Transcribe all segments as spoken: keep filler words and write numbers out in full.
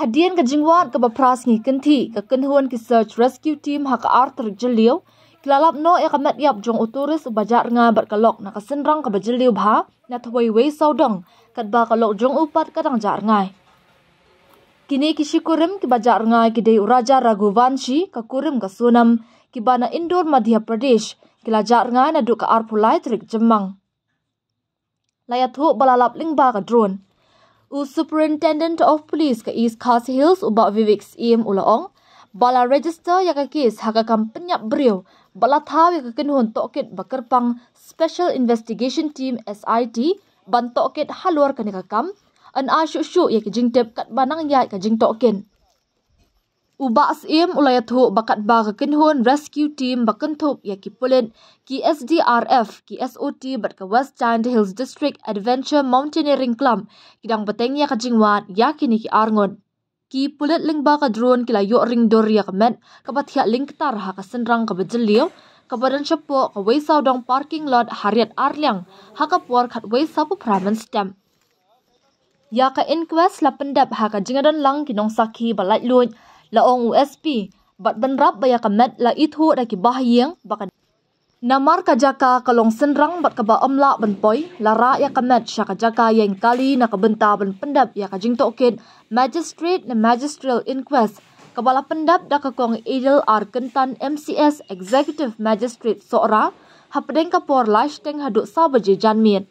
Hadien ka jingwad kaba phra sngi kynthih, ka kynhun ki search rescue team ha ka ar tarik Jylliew ki la lap noh ïa ka met ïap jong u tourist uba jah rngai bad ka lok na ka synrang kaba jylliew bha na thwei wei sawdong, katba ka lok jong u pat ka dang jah rngai. Kine ki shi kurim kiba jah rngai ki dei u Raja Raghuvanshi, ka kurim ka Sonam, kiba na Indore, Madhya Pradesh, ki la jah rngai naduh ka arphew lai tarik Jymmang. La ïathuh ba la lap lyngba ka drone. U Superintendent of Police ka East Khasi Hills, u Bah Vivek Syiem, u la ong ba la register ïa ka case ha ka kam pynïap briew bad la thaw ïa ka kynhun tohkit ba kyrpang Special Investigation Team, S I T, ban tohkit halor kane ka kam, yn ai shuh shuh ïa ki jingtip katba nang ïaid ka jingtohkit. U Bah Syiem u la ïathuh ba katba ka kynhun rescue team ba kynthup ïa ki pulit, ki S D R F, ki S O T bad ka West Jaintia Hills District Adventure Mountaineering Club ki dang bteng ïa ka jingwad ïa kine ki ar ngut. Ki pulit lyngba ka drone ki la ïoh ring dur ïa ka met kaba thiah lyngktar ha ka synrang kaba jylliew, kaba don shapoh ka wei sawdong parking lot ha Riat Arliang ha ka por khatwei sawphew phra mynstep. Ïa ka inquest la pyndep ha ka jingïadon lang ki nongsakhi ba laitluid, la ong u S P, bad bynrap ba ïa ka met la ithuh da ki bahaïing ba ka namar ka jaka ka long synrang bad kaba ym lah ban poi, la rah ïa ka met sha ka jaka ïeng kali na ka bynta ban pyndep ïa ka jingtohkit magistrate ne magisterial inquest, kaba la pyndep da ka Kong Adel R Kyntan, M C S, Executive Magistrate Sohra, hapdeng ka por lai shiteng haduh saw baje janmiet.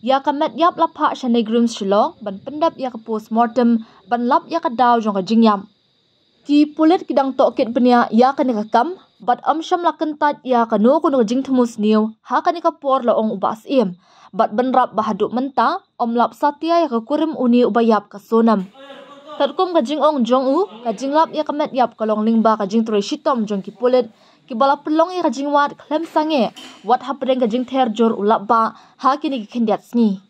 Ïa ka met ïap la phah sha NEIGRIHMS Shillong ban pyndep ïa ka postmortem ban lap ïa ka daw jong ka jingïap. Ki pulit ki dang tohkit bniah ïa kane ka kam bad ym shym la kyntait ïa kano kano ka jingthmu sniew ha kane ka por, la ong u Bah Syiem, bad bynrap ba haduh mynta ym lap satia ïa ka kurim une uba ïap, ka Sonam. Katkum ka jingong jong u, ka jinglap ïa ka met ïap ka long lyngba ka jingtrei shitom jong ki pulit kiba la pynlong ïa ka jingwad khlem sangeh, wat hapdeng ka jingther jur u lap bah ha kine ki khyndiat sngi.